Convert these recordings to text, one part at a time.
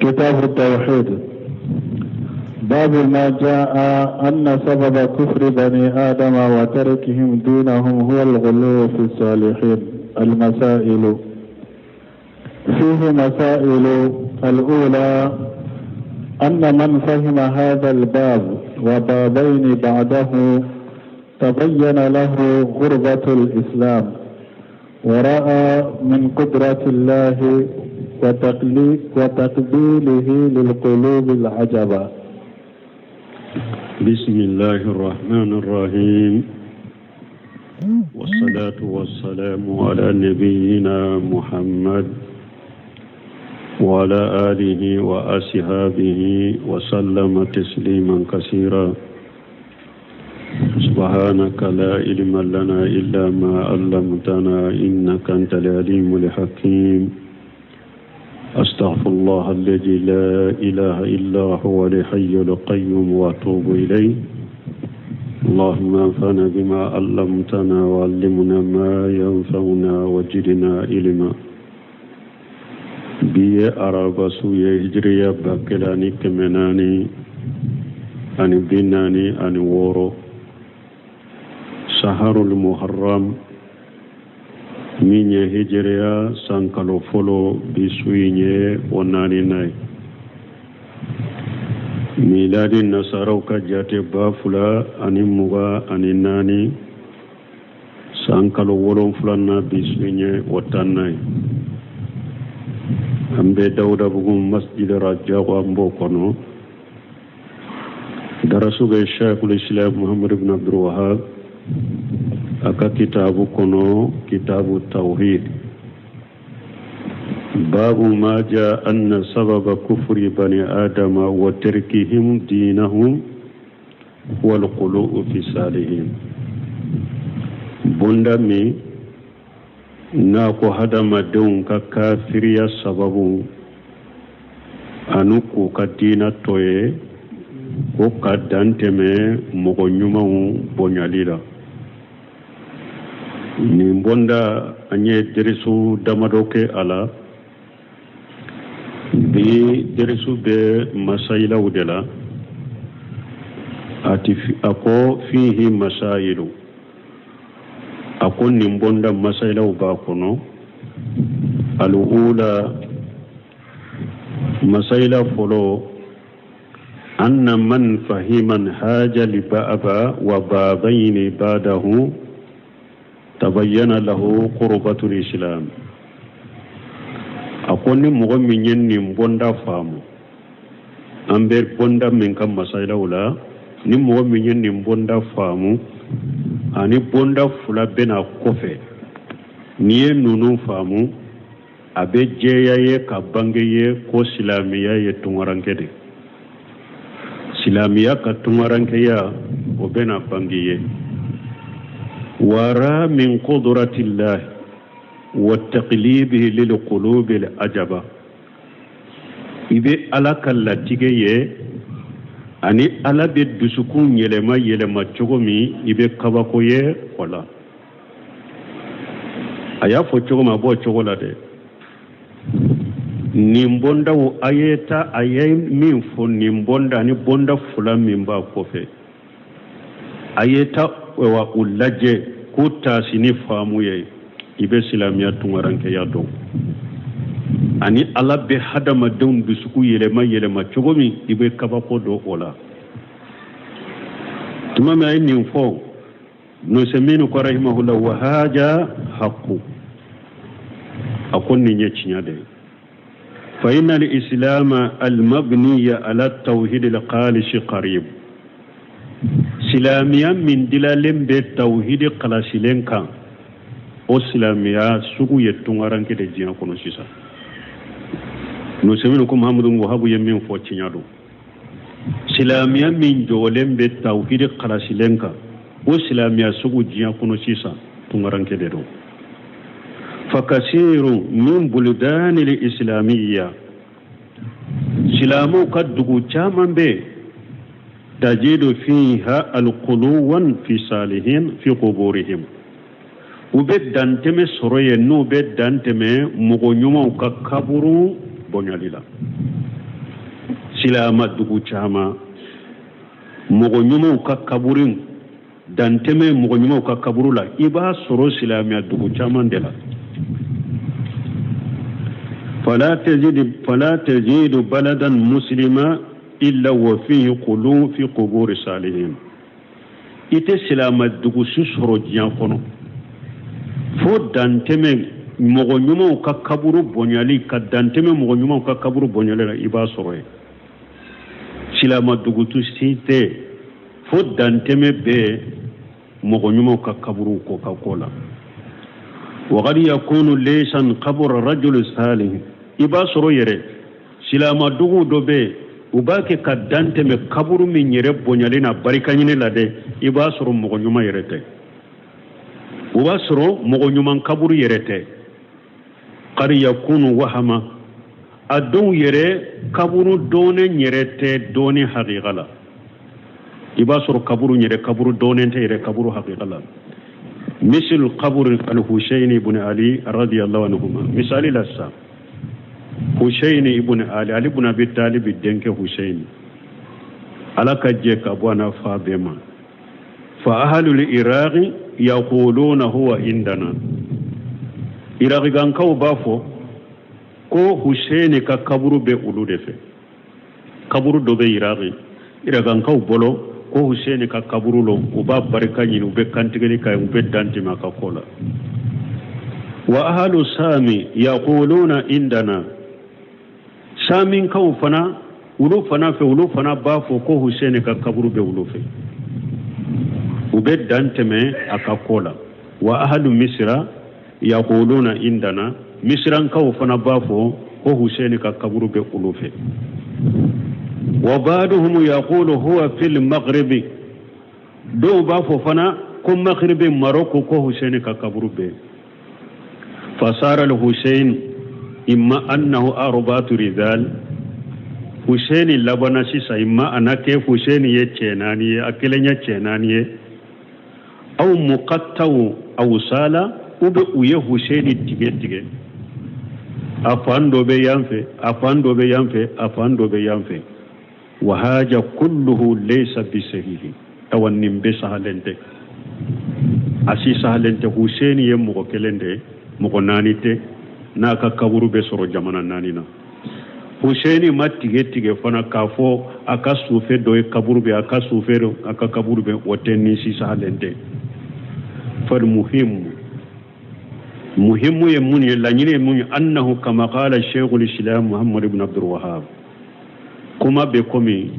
كتاب التوحيد. باب ما جاء أن سبب كفر بني آدم وتركهم دينهم هو الغلو في الصالحين. المسائل فيه مسائل. الأولى أن من فهم هذا الباب وبابين بعده تبين له غربة الإسلام، ورأى من قدرة الله وتقبيله للقلوب العجبا. بسم الله الرحمن الرحيم، والصلاة والسلام على نبينا محمد وعلى آله وأصحابه وسلم تسليما كثيرا. سبحانك لا علم لنا إلا ما علمتنا إنك أنت العليم الحكيم. أستغفر الله الذي لا إله إلا هو الحي القيوم وأتوب إليه. اللهم انفعنا بما علمتنا وعلمنا ما ينفعنا وزدنا علما. Bi ye araba su ye, hijiriya 1446, saharul muharram, min ye hijiriya san kalo fɔlɔ, bi su in ye o naaninan ye. Miladi nasaraw ka jate 2024, san kalo wolonfilanan, bi su in ye o tannan ye. An bɛ Dawudabugu Masjid Rajago, an b'o kɔnɔ. Darasu bɛ Sheikhul Islam Muhammad ibn Abdul Wahab a ka kitabu kɔnɔ, kitabu tawhid, babu ma ja anna sababa kufri bani adama wa tarkihim dinahum huwa alghuluw fi salihin. Bonda min n'a ko hadamadenw ka kafiriya sababu ani k'u ka diina to ye ko ka dan tɛmɛ mɔgɔ ɲumanw bonyali la. Nin bonda, an ye derisu damadɔ kɛ a la. Bi derisu bɛ masayilaw de la. A ko fihi masayilu, a ko nin bonda masayilaw b'a kɔnɔ. Al'ula, masayila fɔlɔ, anna man fahima haza al-baba wa babayni ba'dahu tabayyana lahu qurbatul islam. A ko ni mɔgɔ min ye nin bonda faamu, an bɛ bonda min ka masayilaw la, ni mɔgɔ min ye nin bonda faamu ani bonda fila bɛna kɔfɛ, n'i ye ninnu faamu, a bɛ jɛya ye ka bange ye ko silamɛya ye tungaranke de. Silamɛya ka tungarankeya, o bɛna bange ye. Wara min qudratillahi wa taqlibihi lil qulubi al ajaba, i bɛ Ala ka latigɛ ye ani Ala bɛ dusukun yɛlɛma yɛlɛma cogo min, i bɛ kabako ye o la. A y'a fɔ cogo min, a b'o cogo la dɛ. Nin bondaw, a ye ta, a ye min fɔ, nin bonda ani bonda fila min b'a kɔfɛ, a ye ta wa u lajɛ k'u taasi ni faamu ye, i bɛ silamɛya tungarankeya dɔn ani Ala bɛ hadamadenw dusuku yɛlɛma yɛlɛma cogo min, i bɛ kabako dɔn o la. Tuma min a ye nin fɔ, Nusɛminu ko rahimahullah, wa haza haqqu, a ko nin ye tiɲɛ de ye. Fa inna al-islama al-mabniya ala tawhid al-khalis qarib, silamɛya min dilalen bɛ tawhidi kalasilen kan, o silamɛya sugu ye tungaranke de diɲɛ kɔnɔ sisan. Nusɛminu ko Muhammadu Wahabu ye min fɔ, tiɲɛ don. Silamɛya min jɔlen bɛ tawhidi kalasilen kan, o silamɛya sugu diɲɛ kɔnɔ sisan, tungaranke de don. Fakasiru min buludani islamiyya, silamɛw ka dugu caman bɛ, tajidu fiha alquluwan fi salihin fi quburihim, u bɛ dantɛmɛ sɔrɔ yen, n'u bɛ dantɛmɛ mɔgɔ ɲumanw ka kaburu bonyali la. Silama dugu caman, mɔgɔ ɲumanw ka kaburu dantɛmɛ, mɔgɔ ɲumanw ka kaburu la, i b'a sɔrɔ silamɛya dugu caman de la. Fala tajidu baladan muslima illa wa fihi qulun fi quburi salihin. I tɛ silama dugu si sɔrɔ diɲɛ kɔnɔ fo dantɛmɛ mɔgɔ ɲumanw ka kaburu bonyali, ka dantɛmɛ mɔgɔ ɲumanw ka kaburu bonyali la, i b'a sɔrɔ yen. Silama dugu si tɛ fo dantɛmɛ bɛ mɔgɔ ɲumanw ka kaburu ko ka ko la. Waqad yakunu laysa qabr rajul salih. I b'a sɔrɔ yɛrɛ silama dugu dɔ bɛ yen, u b'a kɛ ka dan tɛmɛ kaburu min yɛrɛ bonyali n'a barika ɲini la dɛ, i b'a sɔrɔ mɔgɔ ɲuman yɛrɛ tɛ, o b'a sɔrɔ mɔgɔ ɲuman kaburu yɛrɛ tɛ. Qad yakunu wahama, a dɔw yɛrɛ kaburu dɔnnen yɛrɛ tɛ dɔɔni hakika la. I b'a sɔrɔ kaburu yɛrɛ, kaburu dɔnnen tɛ yɛrɛ kaburu hakika la. Misal qabr al-Husayn ibn Ali radiyallahu anhuma. Misali la sisan, Husayn ibn Ali, Ali ibn Abi Talib denkɛ Husayn, Ala ka jɛ ka bɔ a n'a fa bɛɛ ma. Fa ahlul Iraqi yaquluna huwa indana. Iraqikankaw b'a fɔ ko Husayn ka kaburu bɛ olu de fɛ. Kaburu dɔ bɛ Iraqi, Irakankaw bolo, ko Husayn ka kaburu lo, u b'a barika ɲini, u bɛ kantigɛli k'a ye, u bɛ dan tɛmɛ a ka ko la. Wa ahlu sami yaquluna indana. Saminkaw fana, olu fana fɛ, olu fana b'a fɔ ko Hussein ka kaburu bɛ olu fɛ, u bɛ dan tɛmɛ a ka ko la. Wa ahlu misira yaquluna indana. Misirankaw fana b'a fɔ ko Hussein ka kaburu bɛ olu fɛ. Wa ba'duhum yaqulu huwa fil maghribi. Dɔw b'a fɔ fana ko maghribi, Maroko, ko Hussein ka kaburu bɛ. Fasara al-Hussein imma annahu arba'atu rijal. Hussein labanna sisan, imma a na kɛ Hussein ye cɛ naani ye, a kelen ye cɛ naani ye, aw muqattaw awsala, u bɛ u ye Hussein tigɛ tigɛ, a fan dɔ bɛ yan fɛ, a fan dɔ bɛ yan fɛ, a fan dɔ bɛ yan fɛ. Wa haja kulluhu laysa bisahihi. Awa, nin bɛɛ sahalen tɛ, a si sahalen tɛ. Hussein ye mɔgɔ kelen de ye, mɔgɔ naani tɛ n'a ka kaburu bɛ sɔrɔ jamana naani na. Hussein ma tigɛ tigɛ fana k'a fɔ a ka sufɛ dɔ ye kaburu bɛ, a ka sufɛ dɔ a ka kaburu bɛ, o tɛ, nin si sahalen tɛ. Fal muhimmu, muhimmu ye mun ye, laɲini ye mun ye? Annahu kama qala sheikhul islam Muhammad ibn Abdul Wahhab. Kuma bɛ komi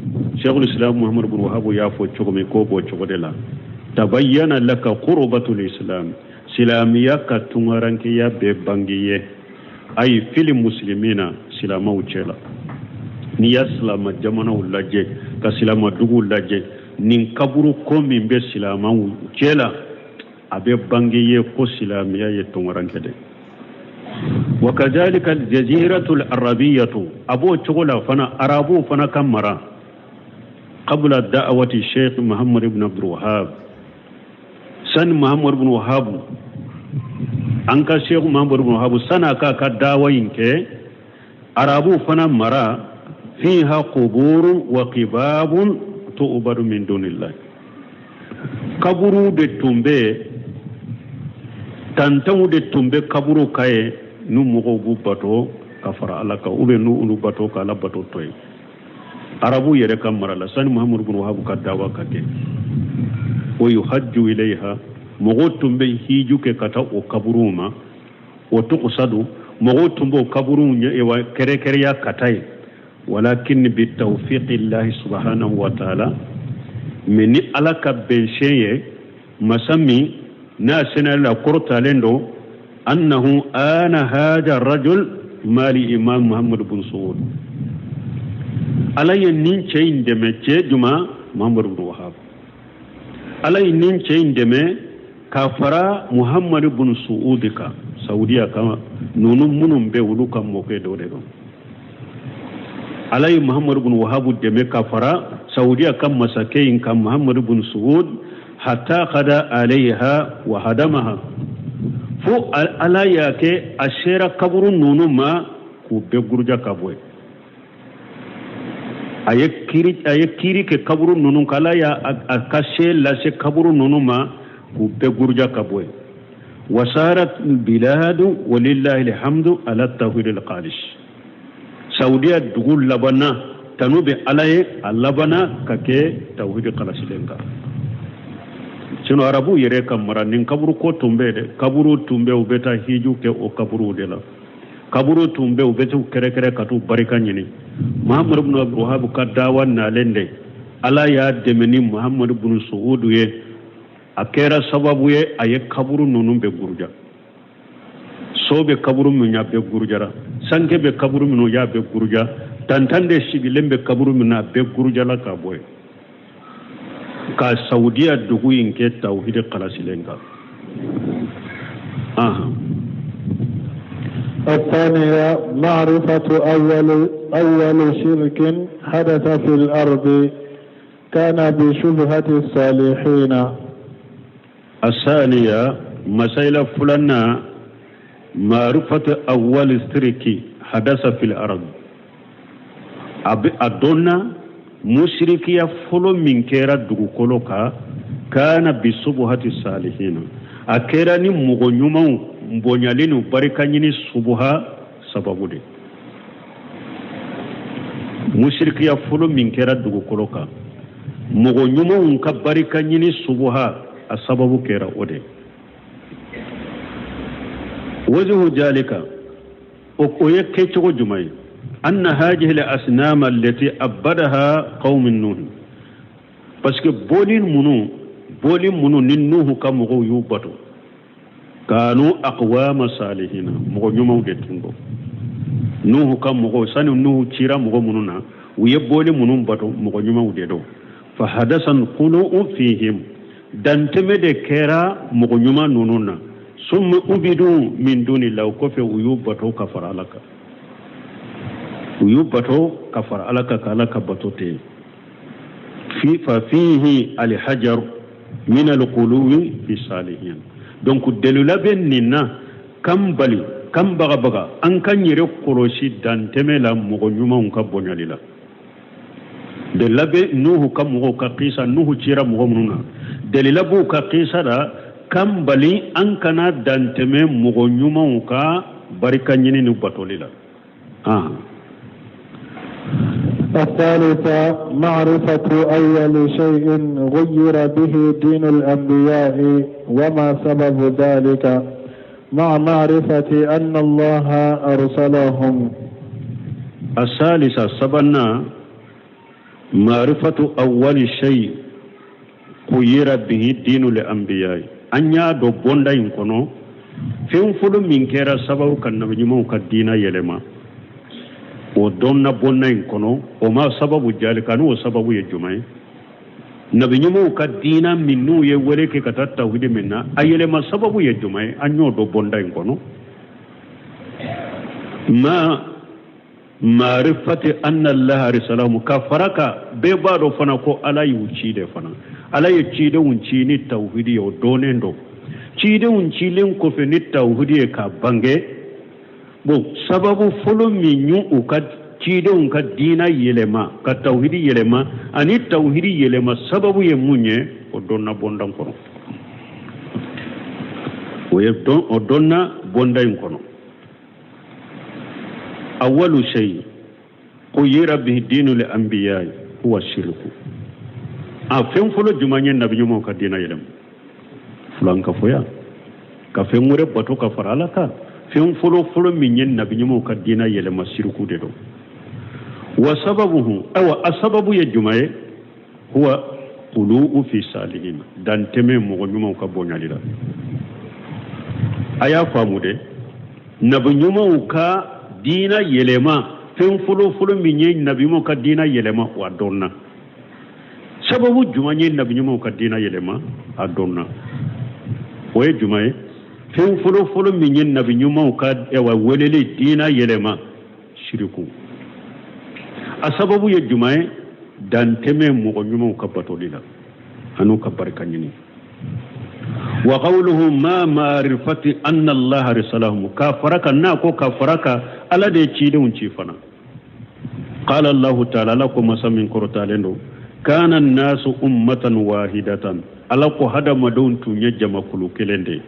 sheikhul islam Muhammad ibn Wahhab y'a fɔ cogo min, k'o b'o cogo de la. Tabayyana laka qurbatul islam, silamɛya ka tungarankeya bɛ bange ye, ayi fil muslimina, silamaw cɛ la. N'i y'a silama jamanaw lajɛ, ka silama duguw lajɛ, nin kaburu ko min bɛ silamaw cɛ la, a bɛ bange ye ko silamɛya ye tungaranke de. Wa kazalika aljaziratu alarabiyatu, a b'o cogo la fana arabuw fana ka mara, qabla da'awati sheikh Muhammad ibn Abdul Wahhab, sani Muhammad ibn Wahhab, an ka sheikh Muhammad ibn Wahhab, san'a k'a ka dawa in kɛ, arabuw fana mara, fiha quburun wa qibabun tu'badu min dunillah. Kaburu de tun bɛ, tantanw de tun bɛ kaburu ka ye, n'u mɔgɔw b'u bato ka fara Ala kan, ou bien n'u olu bato ka Ala bato to ye, arabu yɛrɛ ka mara la, sani Muhammadu bin Wahabu ka dawa ka kɛ. Wa yuhajju ilayha, mɔgɔw tun bɛ hiju kɛ ka taa o kaburuw ma. Wa tuqsadu, mɔgɔw tun b'o kaburuw kɛrɛkɛrɛya ka taa yen. Walakin bi tawfiqillahi subhanahu wa ta'ala, mais ni Ala ka bɛnsɛn ye, masa min n'a senayala la kɔrɔtalen don, annahu ana hada rajul mali imam Muhammad bin Saud. Ala ye nin cɛ in dɛmɛ, cɛ juma? Muhammad bin Wahab. Ala ye nin cɛ in dɛmɛ ka fara Muhammad bin Saud kan, Saudiya kan, ninnu minnu bɛ olu ka mɔkɛ dɔ de don. Ala ye Muhammad bin Wahab dɛmɛ ka fara Saudiya ka masakɛ in kan, Muhammad bin Saud, hatta qada alayha wa hadamaha, fo Ala y'a kɛ a sera kaburu ninnu ma k'u bɛɛ guruja ka bɔ yen. A ye kiiri, a ye kiiri kɛ kaburu ninnu kan. Ala y'a a ka se lase kaburu ninnu ma k'u bɛɛ guruja ka bɔ yen. Wasarat biladu walillahi alhamdu ala tawhid alqalis. Saudiya dugu labanna, tanu bɛ Ala ye, a labanna ka kɛ tawhid kalasilen kan. Sinon arabu yɛrɛ ka mara nin kaburu ko tun bɛ dɛ. Kaburu tun bɛ, u bɛ taa hiju kɛ o kaburuw de la. Kaburu tun bɛ, u bɛ t'u kɛrɛkɛrɛ ka t'u barika ɲini. Muhamadu bin Abdulwahab ka dawa nalen de, Ala y'a dɛmɛ ni Muhamadu bin Suudu ye. A kɛra sababu ye, a ye kaburu ninnu bɛɛ guruja. So bɛ kaburu min ya, bɛɛ gurujara. Sanke bɛ kaburu minnu ya, bɛɛ guruja. Tantan de sigilen bɛ kaburu min na, a bɛɛ gurujala ka bɔ yen, ka Saudiya dugu in kɛ tawhidi kalasilen kan. الثانية معرفة أول شرك حدث في الأرض كان بشبهة الصالحين. الثانية مسألة فلنا معرفة أول شرك حدث في الأرض. A dɔnna musirikiya fɔlɔ min kɛra dugukolo kan, kana bisubuhati salihina, a kɛra ni mɔgɔ ɲumanw bonyali n'u barika ɲini subuha sababu de. Musirikiya fɔlɔ min kɛra dugukolo kan, mɔgɔ ɲumanw ka barika ɲini subuha, a sababu kɛra o de. Wajihu jalika, o ye kɛcogo jumɛn ye? Anna hajihi al asnam allati abadaha qaumin nuh, parce que boli minnu ni Nuhu ka mɔgɔw y'u bato, kanu aqwama salihina, mɔgɔ ɲumanw de tun don. Nuhu ka mɔgɔw, sani Nuhu cira mɔgɔ minnu na, u ye boli minnu bato, mɔgɔ ɲumanw de don. Fa hadasan qulu'u fihim, dantɛmɛ de kɛra mɔgɔ ɲuman ninnu na. Summa ubidu min dunillah, o kɔfɛ u y'u bato ka fara Ala kan, u y'u bato ka fara Ala kan, ka Ala ka bato tɛ yen. Fi fa fihi alhajar min alquluwi fi salihin. Donc dalila bɛ nin na kan bali kan bagabaga an kan yɛrɛ kɔlɔsi dantɛmɛ la mɔgɔ ɲumanw ka bonyali la. Dalila bɛ Nuhu ka mɔgɔw ka kisa, Nuhu cira mɔgɔ minnu na, dalila b'u ka kisa la kan bali an kana dantɛmɛ mɔgɔ ɲumanw ka barika ɲini ni batoli la. الثالثة معرفة أول شيء غير به دين الأنبياء وما سبب ذلك مع معرفة أن الله أرسلهم. الثالثة sabanan معرفة أول شيء غير به دين الأنبياء. An y'a dɔn bonda in kɔnɔ, fɛn fɔlɔ min kɛra sababu ka nabi ɲumanw ka diina yɛlɛma, o dɔnna bonda in kɔnɔ. O ma sababu jalika, n'o sababu ye jumɛn ye? Nabi ɲumanw ka diina min n'u ye wele kɛ ka taa tawhidi min na, a yɛlɛma sababu ye jumɛn ye? An y'o dɔn bonda in kɔnɔ. Ma maarifati anna allaha arsalahum, ka fara kan, bɛɛ b'a dɔn fana ko Ala y'u ci de fana. Ala ye cidenw ci ni tawhidi ye, o dɔnnen don. Cidenw cilen kɔfɛ ni tawhidi ye k'a bange, bon, sababu fɔlɔ min y'u u ka cidenw ka diina yɛlɛma ka tawhidi yɛlɛma, ani tawhidi yɛlɛma sababu ye mun ye, o dɔnna bondan kɔnɔ. O ye dɔn, o dɔnna bonda in kɔnɔ. أول شيء غير به دين الأنبياء هو الشرك. A fɛn fɔlɔ jumɛn ye nabi ɲumanw ka diina yɛlɛma? Filankafoya, ka fɛn wɛrɛ bato ka fara Ala kan. Fɛn fɔlɔ fɔlɔ min ye nabi ɲumanw ka diina yɛlɛma, siriku de don. Wa sababuhu, ayiwa, a sababu ye jumɛn ye? Huwa qulu'u fi salihin, dantɛmɛ mɔgɔ ɲumanw ka bonyali la. A y'a faamu de, nabi ɲumanw ka diina yɛlɛma, fɛn fɔlɔ fɔlɔ min ye nabi ɲumanw ka diina yɛlɛma, wa dɔnna sababu jumɛn ye nabi ɲumanw ka diina yɛlɛma, a dɔnna o ye jumɛn ye? Fɛn fɔlɔ fɔlɔ min ye nabi ɲumanw ka ɛwà weleli diina yɛlɛma, siriku. A sababu ye jumɛn ye? Dantɛmɛ mɔgɔ ɲumanw ka batoli la an'u ka barika ɲini. Wa qawluhu ma ma'rifati anna allaha arsalahum, ka fara kan n'a ko ka fara kan, Ala de ye cidenw ci fana. Qala Allahu taala, Ala ko masa min kɔrɔtalen don, kana nasu ummatan wahidatan, Ala ko hadamadenw tun ye jamakulu kelen de ye.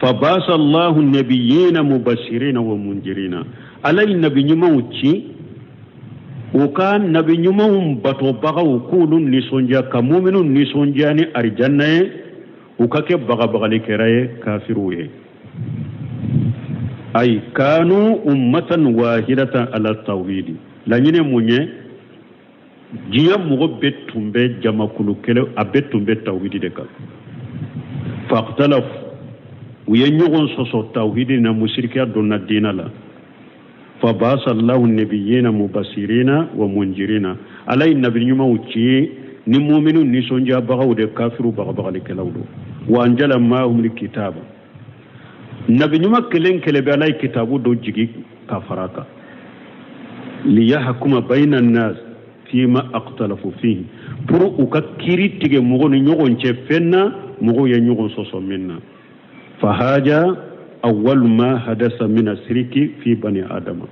Fabasa Allahu nabiyina mubashirina wa munjirina, Ala ye nabi ɲumanw ci, u ka nabi ɲumanw batobagaw k'olu nisɔndiya, ka muminu nisɔndiya ni arijanna ye, u ka kɛ bagabagalikɛla ye kafiriw ye. Ayi kanu ummatan wahidatan ala tawhidi, laɲini mun ye? Diɲɛ mɔgɔ bɛɛ tun bɛ jamakulu kelen, a bɛɛ tun bɛ tawhidi de kan. Fakhtalafu, u ye ɲɔgɔn sɔsɔ tawhidi na, musirikiya donna diina la. Fabasa Allahu nabiyina mubasirina wa munjirina, Ala ye nabi ɲumanw ci ni muminu nisɔndiyabagaw de, kafiriw bagabagalikɛlaw don. Wa anjala maahumul kitaba, nabi ɲuman kelen kelen bɛ Ala ye kitabu dɔ jigi ka fara kan, liyahkuma bayna nas fima akhtalafu fihi, pour u ka kiri tigɛ mɔgɔw ni ɲɔgɔn cɛ fɛn na mɔgɔw ye ɲɔgɔn sɔsɔ min na. Fahaja awwal ma hadasa min asiriki fi bani adama.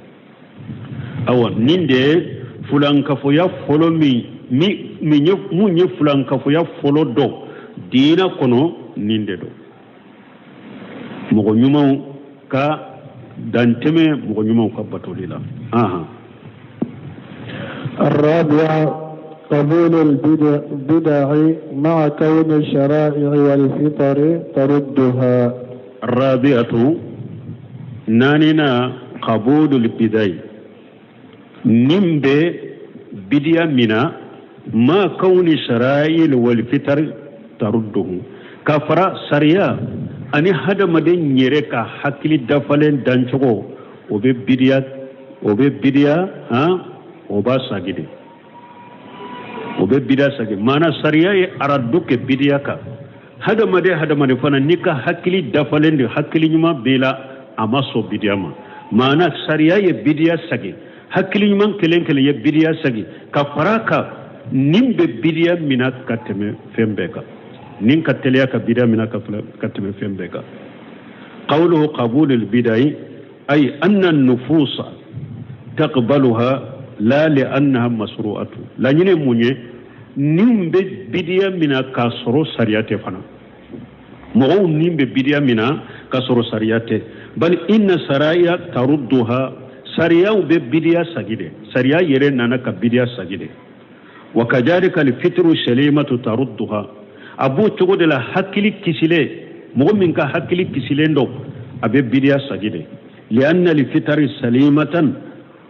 Awa nin de ye fulankafoya fɔlɔ min min ye mun ye fulankafoya fɔlɔ dɔ diina kɔnɔ, nin de don mɔgɔ ɲumanw ka dantɛmɛ mɔgɔ ɲumanw ka batoli la. Ahan. الرابعة قبول البدع مع كون الشرائع والفطر تردها. الرابعة naaninan قبول البدع, nin bɛ bidiya mina, مع كون الشرائع والفطر ترده, ka fara sariya ani hadamaden yɛrɛ ka hakili dafalen dancogo, o bɛ bidiya han, o b'a sagi de, o bɛ bidiya sagi. Maana sariya ye aradu kɛ bidiya kan. Hadamaden fana, n'i ka hakili dafalen de, hakili ɲuman b'i la, a ma sɔn bidiya ma. Maana sariya ye bidiya sagi, hakili ɲuman kelen kelen ye bidiya sagi, ka fara kan nin bɛ bidiya mina ka tɛmɛ fɛn bɛɛ kan, nin ka teliya ka bidiya mina ka tɛmɛ fɛn bɛɛ kan. قوله قبول البدع أي أن النفوس تقبلها لا لأنها مشروعة. Laɲini mun ye? Nin bɛ bidiya mina k'a sɔrɔ sariya tɛ fana, mɔgɔw nin bɛ bidiya mina k'a sɔrɔ sariya tɛ. بل إن الشرائع تردها, sariyaw bɛ bidiya sagi de, sariya yɛrɛ nana ka bidiya sagi de. وكذلك الفطر السليمة تردها, a b'o cogo de la, hakili kisilen, mɔgɔ min ka hakili kisilen don, a bɛ bidiya sagi de. لأن الفطر السليمة,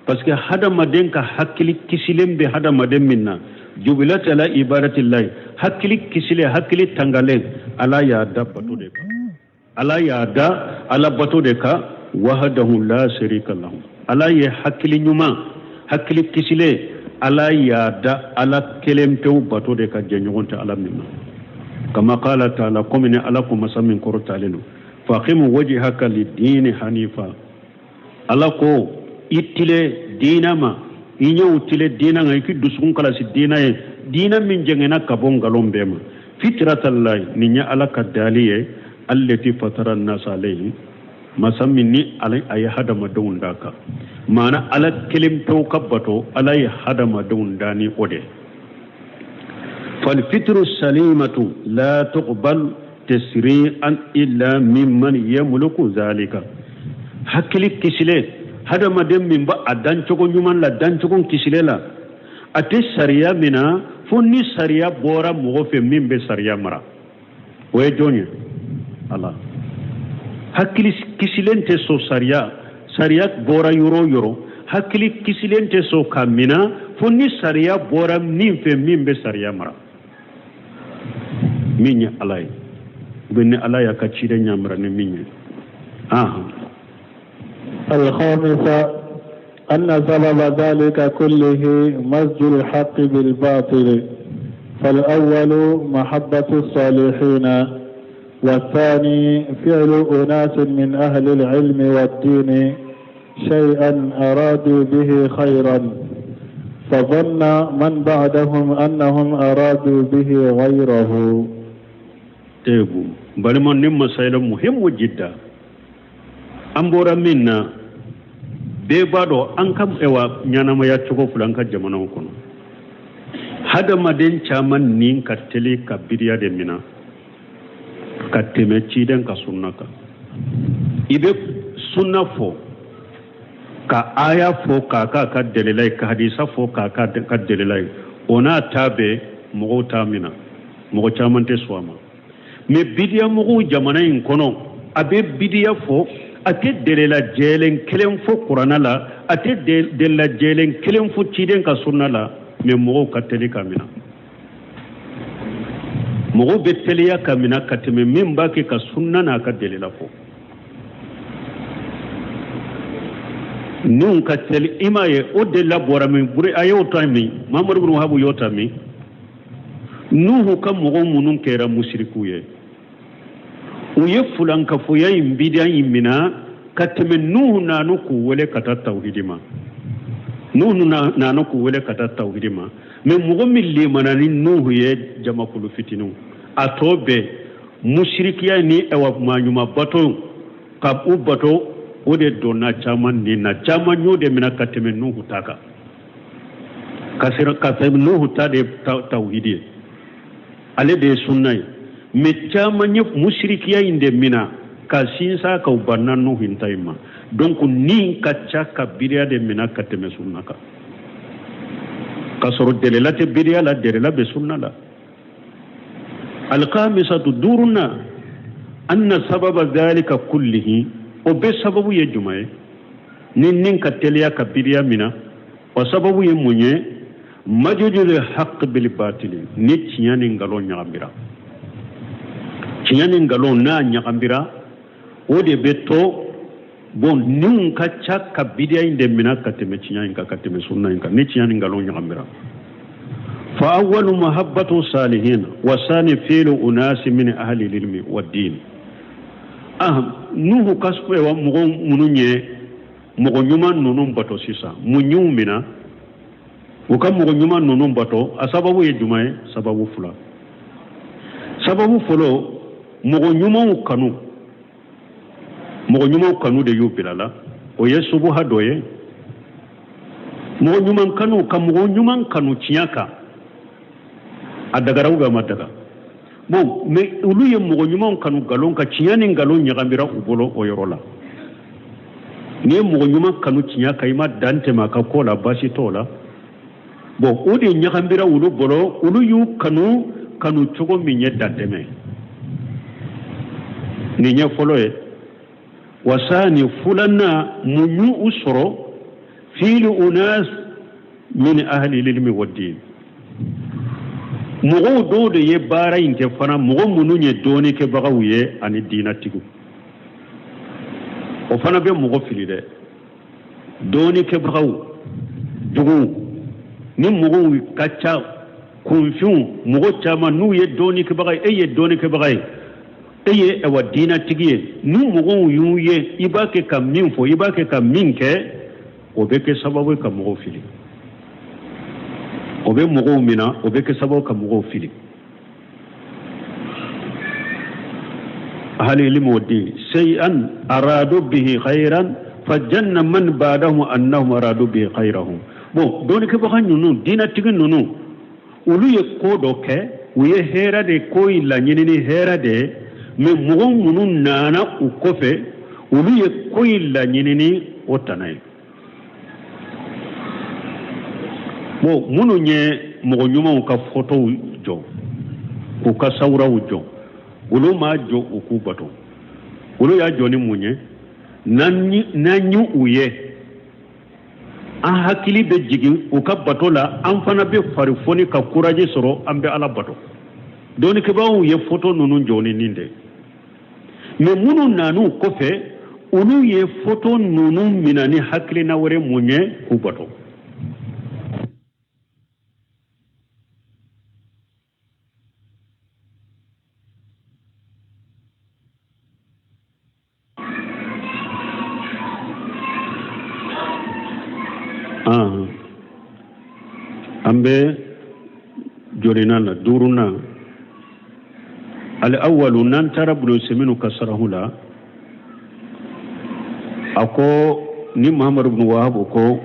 parce que hadamaden ka hakili kisilen bɛ hadamaden min na, جبلت على عبادة الله, hakili kisilen, hakili tangalen, Ala y'a da bato de kan, Ala y'a da Ala bato de kan, وحده لا شريك له. Ala ye hakili ɲuman, hakili kisilen, Ala y'a da Ala kelen pewu bato de ka, jɛɲɔgɔn tɛ Ala min ma. كما قال تعالى, komi ni Ala ko masa min kɔrɔtalen don, فأقم وجهك للدين حنيفا, Ala ko i tile diina ma, i ɲɛw tile diina kan, i k'i dusukun kalasi diina ye, diina min jɛngɛnna ka bɔ nkalon bɛɛ ma. فطرة الله, nin ye Ala ka dali ye, التي فطر الناس عليه, masa min ni a ye hadamadenw da kan. Maana Ala kelen pewu ka bato, Ala ye hadamadenw da ni o de. فالفطر السليمة لا تقبل تشريعا إلا ممن يملك ذلك. Hakili kisilen, hadamaden min ba a dancogo ɲuman la, dancogo kisilen la, a tɛ sariya min na fo ni sariya bɔra mɔgɔ fɛ min bɛ sariya mara, o ye jɔn ye? Ala. Hakili kisilen tɛ sɔn sariya, sariya bɔra yɔrɔ o yɔrɔ, hakili kisilen tɛ sɔn ka mina fo ni sariya bɔra min fɛ, min bɛ sariya mara, min ye Ala ye, u bɛ ni Ala y'a ka ciden ɲamara ni min ye. Ahan. الخامسة أن سبب ذلك كله مزج الحق بالباطل، فالأول محبة الصالحين، والثاني فعل أناس من أهل العلم والدين شيئا أرادوا به خيرا، فظن من بعدهم أنهم أرادوا به غيره. طيب, balima, ni masayila muhimmu jidda an bɔra min na. Bɛɛ b'a dɔn an ka ɛwa ɲɛnamaya cogo filɛ an ka jamanaw kɔnɔ, hadamaden caman ni ka teli ka bidiya de mina ka tɛmɛ ciden ka sunna kan. I bɛ sunna fɔ ka aya fɔ k'a k'a ka delila ye, ka hadisa fɔ k'a k'a ka delila ye, o n'a ta bɛɛ mɔgɔw t'a mina, mɔgɔ caman tɛ sɔn a ma. Mais bidiya mɔgɔw jamana in kɔnɔ, a bɛ bidiya fɔ, a tɛ delila jɛlen kelen fɔ kuranna la, a tɛ delila jɛlen kelen fɔ ciden ka sunna la, mais mɔgɔw ka teli ka mina. Mɔgɔw bɛ teliya ka mina ka tɛmɛ min b'a kɛ ka sunna n'a ka delila fɔ. Ninnu ka teli, i m'a ye o delila bɔra min, a y'o ta min, Muhamadu bin Wahabu y'o ta min. Nuhu ka mɔgɔw minnu kɛra musirikiw ye, u ye fulankafoya in bidiya in mina ka tɛmɛ Nuhu nanu k'u wele ka taa tawhidi ma. Nuhu nanu k'u wele ka taa tawhidi ma, mais mɔgɔ min limana ni Nuhu ye, jamakulu fitininw, a tɔ bɛɛ musirikiya ni ɛwa maaɲuman bato ka u bato, o de donna caman ni na. Caman y'o de mina ka tɛmɛ Nuhu ta kan, ka sɔrɔ Nuhu ta de tawhidi ye, ale de ye sunna ye. Mais caman ye musirikiya in de mina ka sinsa ka u banna Nuhu ta in ma. Donc ni ka ca ka bidiya de mina ka tɛmɛ sunna kan, ka sɔrɔ delila tɛ bidiya la, delila bɛ sunna la. Alkhamisatu, duurunan, anna sababa dhalika kullihi, o bɛɛ sababu ye jumɛn ye? Ni nin ka teliya ka bidiya mina, o sababu ye mun ye? Mazjul haqq bil batili, ni tiɲɛ ni nkalon ɲagambira, tiɲɛ ni nkalon n'a ɲagambira, o de bɛ to. Bon, ninnu ka ca ka bidiya in de mina ka tɛmɛ tiɲɛ in kan, ka tɛmɛ sunna in kan, ni tiɲɛ ni nkalon ɲagambira. Fa awwalu mahabbatu salihin wa sani fi'lu unasi min ahli ilmi wa din. Ah, Nuhu ka mɔgɔ minnu ye mɔgɔ ɲuman ninnu bato sisan, mun y'u mina u ka mɔgɔ ɲuman ninnu bato? A sababu ye jumɛn ye? Sababu fila. Sababu fɔlɔ, mɔgɔ ɲumanw kanu, mɔgɔ ɲumanw kanu de y'u bila la, o ye subuha dɔ ye. Mɔgɔ ɲuman kanu, ka mɔgɔ ɲuman kanu tiɲɛ kan, a dagara ou bien a ma daga? Bon, mais olu ye mɔgɔ ɲumanw kanu nkalon kan, tiɲɛ ni nkalon ɲagamira u bolo o yɔrɔ la. N'i ye mɔgɔ ɲuman kanu tiɲɛ kan, i ma dan tɛmɛ a ka ko la, baasi t'o la. Bon, o de ɲagambira olu bolo, olu y'u kanu kanu cogo min ye dantɛmɛ. Nin ye fɔlɔ ye. Wasani, filanan, mun y'u sɔrɔ? Fiilu unas min ahli ilmi wa din, mɔgɔw dɔw de ye baara in kɛ fana, mɔgɔ minnu ye dɔɔnikɛbagaw ye ani diinatigiw. O fana bɛ mɔgɔ fili dɛ. Dɔɔnikɛbagaw juguw ni mɔgɔw ka ca, kunfinw, mɔgɔ caman n'u ye dɔɔnikɛbaga ye, e ye dɔɔnikɛbaga ye, e ye ɛwa diinatigi ye, ni mɔgɔw y'u ye i b'a kɛ ka min fɔ, i b'a kɛ ka min kɛ, o bɛ kɛ sababu ye ka mɔgɔw fili, o bɛ mɔgɔw mina, o bɛ kɛ sababu ka mɔgɔw fili. Ahli ilmi wa din shay'an aradu bihi khairan fajanna man ba'dahum annahum aradu bihi khairahum. Bon, dɔnnikɛbaga ninnu, diinatigi ninnu, olu ye ko dɔ kɛ, u ye hɛrɛ de ko in laɲini ni hɛrɛ de ye, mais mɔgɔ minnu nana u kɔfɛ, olu ye ko in laɲini ni o tana ye. Bon, minnu ye mɔgɔ ɲumanw ka fotow jɔ, k'u ka sawuraw jɔ, olu m'a jɔ u k'u bato. Olu y'a jɔ ni mun ye? N'an y'u ye, an hakili bɛ jigin u ka bato la, an fana bɛ fari foni ka kuraji sɔrɔ, an bɛ Ala bato. Dɔnnikɛbaaw ye foto ninnu jɔ ni nin de. Mais minnu nan'u kɔfɛ, olu ye foto ninnu minɛ ni hakilina wɛrɛ mun ye? K'u bato. An bɛ jolinan na? Duurunan, al-awwalu, n'an taara Ibn Usaymin ka sarahu la, a ko Ni Muhammadu bin Wahab ko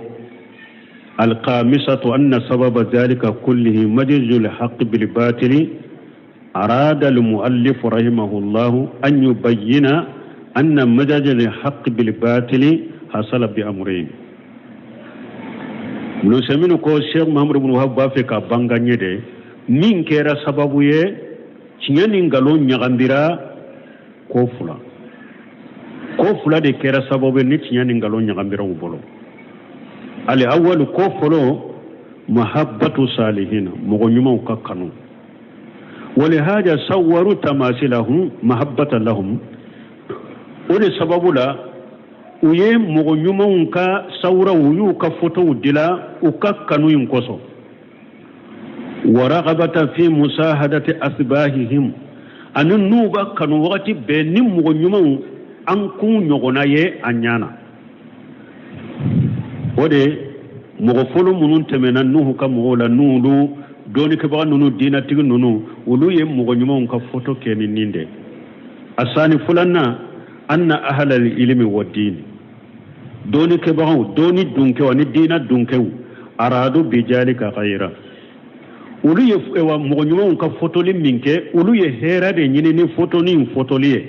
alkhamisatu anna sababa zalika kullihi mazjul haqqi bil batili arada al muallif rahimahullah an yubayyina anna mazjul haqqi bil batili hasala bi amrayn. Ibn ko Sheikh Muhammadu bin Wahab b'a fɛ ka banga ɲɛ de min kɛra sababu ye tiɲɛ ni nkalon ɲagambira ko fila, ko fila de kɛra sababu ye ni tiɲɛ ni nkalon ɲagambira u bolo. Al awwalu, ko fɔlɔ, mahabbatu salihina, mɔgɔ ɲumanw ka kanu. Walihaja sawwaru tamasilahum mahabbata lahum, o de sababu la u ye mɔgɔ ɲumanw ka sawuraw, u y'u ka fotow dila u ka kanu in kosɔn. Wa ragabata fi musahadati asbahihim, ani n'u b'a kanu wagati bɛɛ ni mɔgɔ ɲumanw an k'u ɲɔgɔnna ye a ɲa na. O de mɔgɔ fɔlɔ minnu tɛmɛna Nuhu ka mɔgɔw la, n'olu dɔnnikɛbaga ninnu, diinatigi ninnu, olu ye mɔgɔ ɲumanw ka foto kɛ ni nin de. Asani, filanan, anna ahlal ilmi wa dini, dɔnnikɛbagaw, dɔnni dunkɛw ani diina dunkɛw, aradu bijalika khayra, olu ye wa mɔgɔ ɲumanw ka fotoli min kɛ, olu ye hɛrɛ de ɲini ni fotoni in fotoli ye.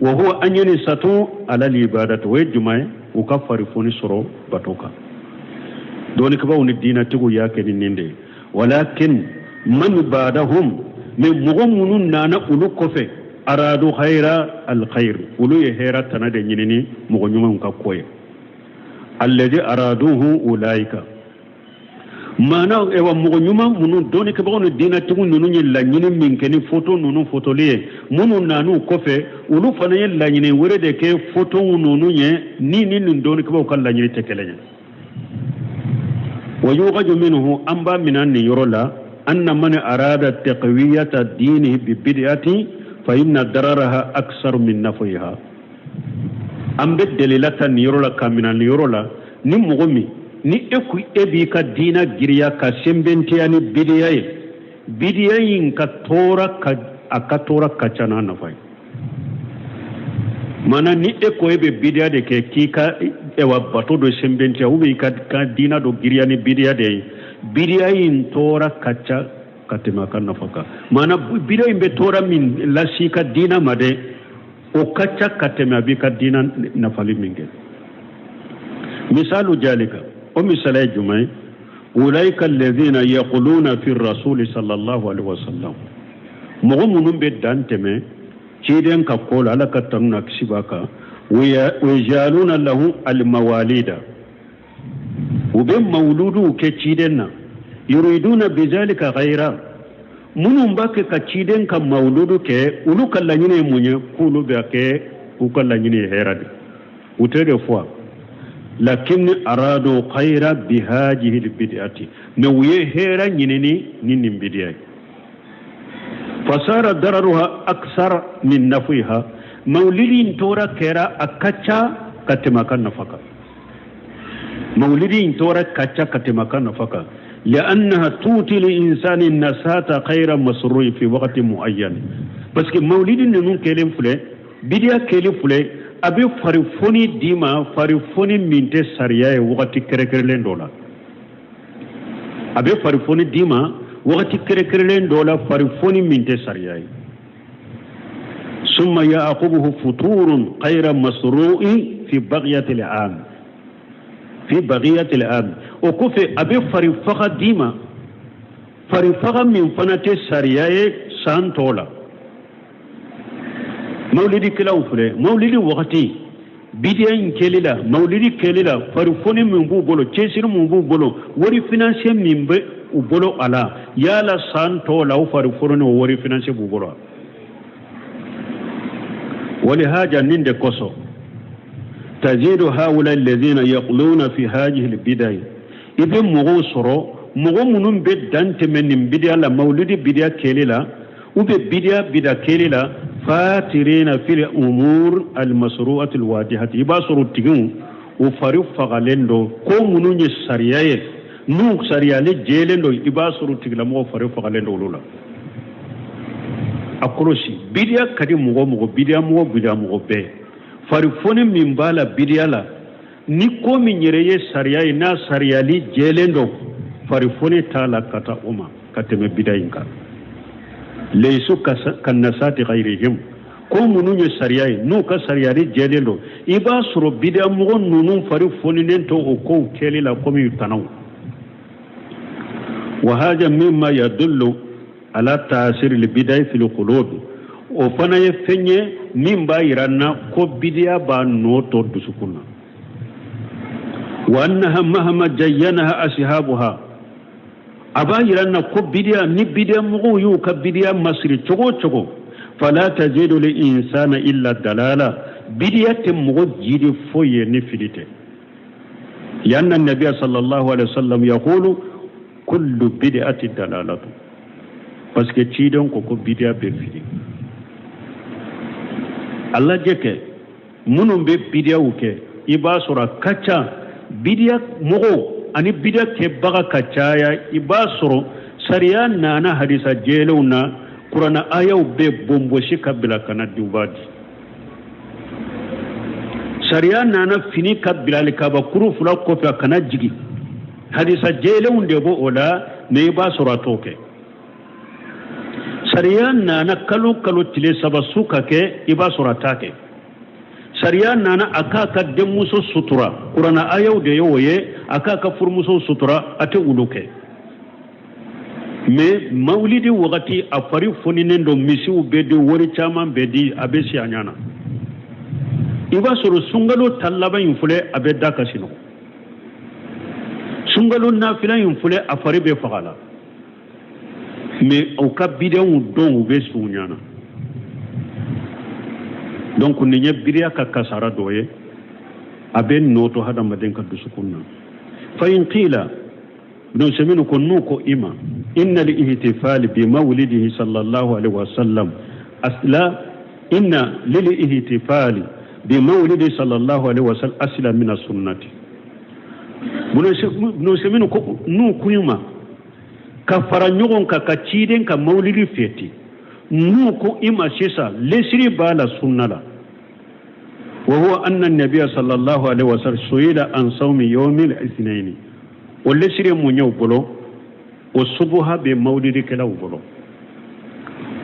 Wa huwa an yansatu ala libadati, o ye jumɛn ye? U ka farifoni sɔrɔ bato kan. Dɔnnikɛbaaw ni diinatigiw y'a kɛ ni nin de ye. Walakin man ba'dahum, mais mɔgɔ minnu nana olu kɔfɛ, aradu khayra alkhayr, olu ye hɛrɛ tana de ɲini ni mɔgɔ ɲumanw ka ko ye. Alladhi araduhu ulaika, maana ewa mɔgɔ ɲuman minnu, dɔnnikɛbagaw ni diinatigiw ninnu ye laɲini min kɛ ni foto ninnu fotoli ye, minnu nan'u kɔfɛ, olu fana ye laɲini wɛrɛ de kɛ foto ninnu ye ni nin dɔnnikɛbagaw ka laɲini tɛ kelen ye. Wa yukhaju minhu, an b'a mina nin yɔrɔ la, anna man arada taqwiyata dinihi bi bid'ati fa inna dararaha aksar min nafiha. An bɛ delila ta nin yɔrɔ la ka mina nin yɔrɔ la, ni mɔgɔ min ni e ko e b'i ka diina giriya ka senbentiya ni bidiya ye, bidiya in ka tɔɔrɔ ka a ka tɔɔrɔ ka ca n'a nafa ye. Maana ni e ko e bɛ bidiya de kɛ k'i ka ewa bato dɔ senbentiya ou bien i ka diina dɔ giriya ni bidiya de ye, bidiya in tɔɔrɔ ka ca ka tɛmɛ a ka nafa kan. Maana bidiya in bɛ tɔɔrɔ min lase i ka diina ma dɛ, o ka ca ka tɛmɛ a b'i ka diina nafali min kɛ. Misalu jalika, o misala ye jumɛn ye? Ulaika alladhina yaquluna fi rasuli sallallahu alaihi wasallam, mɔgɔ minnu bɛ dan tɛmɛ ciden ka ko la, Ala ka tanu na kisi b'a kan, wa yajaluna lahu almawalida, u bɛ mawuluduw kɛ ciden na, yuriduna bizalika ghayra, minnu b'a kɛ ka ciden ka mawuludu kɛ, olu ka laɲini ye mun ye? K'olu b'a kɛ, u ka laɲini ye hɛrɛ de, u tɛ de fɔ, lakin aradu khayra bihajihi bid'ati, mais u ye hɛrɛ ɲinini ni nin bidiya ye. Fasara dararuha aksar min nafiha, mawulidi in tɔɔrɔ kɛra a ka ca ka tɛmɛ a ka nafa kan. Mawulidi in tɔɔrɔ ka ca ka tɛmɛ a ka nafa kan, li'annaha tuti li insani nasata khayra masruri fi waqti muayyan, parce que mawulidi ninnu kɛlen filɛ, bidiya kɛli filɛ, a bɛ farifoni d'i ma, farifoni min tɛ sariya ye wagati kɛrɛnkɛrɛnlen dɔ la. A bɛ farifoni d'i ma wagati kɛrɛnkɛrɛnlen dɔ la, farifoni min tɛ sariya ye. Summa ya'qubuhu futurun khayra masru'i fi baqiyatil am, fi baqiyatil am, o kɔfɛ a bɛ fari faga d'i ma, fari faga min fana tɛ sariya ye san tɔ la. Mawulidikɛlaw filɛ, mawulidi wagati bidiya in kɛli la, mawulidi kɛli la, farifoni min b'u bolo, cɛsiri min b'u bolo, wari financé min bɛ u bolo a la, yala san tɔw la o farifoni n'o wari financé b'u bolo? Walihaja, nin de kosɔn, tajidu haula alladhina yaquluna fi hadhihi albidai, i bɛ mɔgɔw sɔrɔ, mɔgɔ minnu bɛ dan tɛmɛ nin bidiya la, mawulidi bidiya kɛli la, u bɛ bidiya bida kɛli la, fatirina fil umur almasru'ati alwadihati, i b'a sɔrɔ tigiw u fari fagalen don ko minnu ye sariya ye, n'u sariyalen jɛlen don, i b'a sɔrɔ tigilamɔgɔw fari fagalen don olu la. A kɔlɔsi, bidiya ka di mɔgɔ mɔgɔ, bidiya mɔgɔ, bidiya mɔgɔ bɛɛ, farifoni min b'a la bidiya la. Ni ko min yɛrɛ ye sariya ye, n'a sariyali jɛlen don, farifoni t'a la ka taa o ma ka tɛmɛ bida in kan. Leisu kannasati gayrihim, ko minnu ye sariya ye, n'u ka sariyali jɛlen don, i b'a sɔrɔ bida mɔgɔ ninnu fari foninen tɛ o kow kɛli la komi tanaw. Wa haja mimma yadullu ala taasiri libidai fil qulubi, o fana ye fɛn ye min b'a yira n na ko bidiya b'a nɔ to dusukun na. Wa annaha mahama jayyanaha ashabuha, a b'a yira n na ko bidiya ni bidiya mɔgɔw y'u ka bidiya masiri cogo o cogo, fala tazidu li insana illa dalala, bidiya tɛ mɔgɔ jidi foyi ye ni fili tɛ. Lianna nabiya sallallahu alaihi wasallam yaqulu kullu bid'ati dalalatu, parce que ciden ko ko bidiya bɛ fili. A lajɛ kɛ minnu bɛ bidiyaw kɛ, i b'a sɔrɔ a ka ca bidiya mɔgɔw ani bidiya kɛbaga ka caya. I b'a sɔrɔ sariya nana hadisa jɛlenw na, kuranna ayaw bɛ bonbosi ka bila ka na di, u b'a di. Sariya nana fini ka bila alikaba kuru fila kɔfɛ a kana jigin, hadisa jɛlenw de b'o o la, mais i b'a sɔrɔ a t'o kɛ. Sariya nana kalo kalo tile 3 su ka kɛ, i b'a sɔrɔ a t'a kɛ. Sariya nana a k'a ka denmuso sutura, kuranna ayaw de ye o ye, a k'a ka furumuso sutura, a tɛ olu kɛ. Mais mawulidi wagati a fari foninen don, misiw bɛ di, wari caman bɛ di, a bɛ si a ɲɛ na. I b'a sɔrɔ sunkalo ta laban in filɛ, a bɛ da ka sinɔgɔ. Sunkalo nafila in filɛ, a fari bɛ faga la. Mais u ka bidenw dɔn, u bɛ sun ɲɛ na. Donc nin ye bidiya ka kasara dɔ ye, a bɛ nɔ to hadamaden ka dusukun na. Fa in qila, Ibn Usaymin ko n'u ko i ma inna lil-ihtifali bi mawlidihi sallallahu alaihi wasallam asla, inna lil-ihtifali bi mawlidi sallallahu alaihi wasallam asla min as-sunnati. Ibn Usaymin ko n'u ko i ma ka fara ɲɔgɔn kan ka ciden ka mawlidi fêter, n'u ko i ma sisan lesiri b'a la sunna la, wa huwa anna nabiyya sallallahu alaihi wasallam su'ila an sawmi yawmil ithnaini. O lesiri mun y'u bolo? O subuha bɛ mawulidikɛlaw bolo.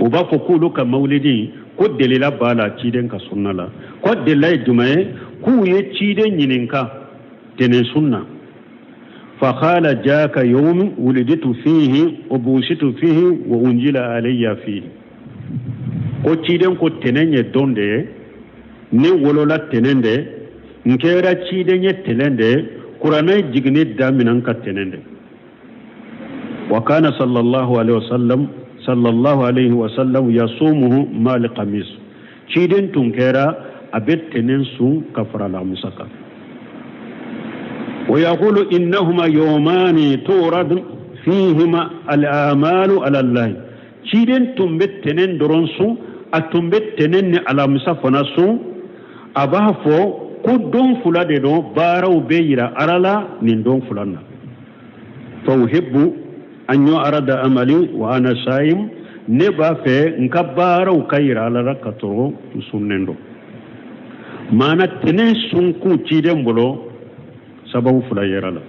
U b'a fɔ k'olu ka mawulidi ko delila b'a la ciden ka sunna la. Ko delila ye jumɛn ye? K'u ye ciden ɲininka tɛnɛn sunna, faqala jaka yawm wuliditu fihi wa busitu fihi wa unjila alayya fihi. Ko ciden ko tɛnɛn ye don de ye, ne wolola tɛnɛn de, n kɛra ciden ye tɛnɛn de, kuranɛ jiginni daminɛ n ka tɛnɛn de. Wa kana sallallahu alaihi wasallam sallallahu alaihi wasallam yasumuhu mal qamis, ciden tun kɛra a bɛ tɛnɛn sun ka fara alamisa kan. Wa yaqulu innahuma yawmani turad fihima al-amalu ala Allah. Ciden tun bɛ tɛnɛn dɔrɔn sun, a tun bɛ tɛnɛn ni alamisa fana sun. A b'a fɔ ko don fila de don, baaraw bɛ yira Ala la nin don fila na. Fa uhibbu an yu'rada amali wa ana sa'im, ne b'a fɛ n ka baaraw ka yira Ala la ka sɔrɔ n sunnen don. Maana tɛnɛn sunkun ciden bolo sababu fila yɛrɛ la.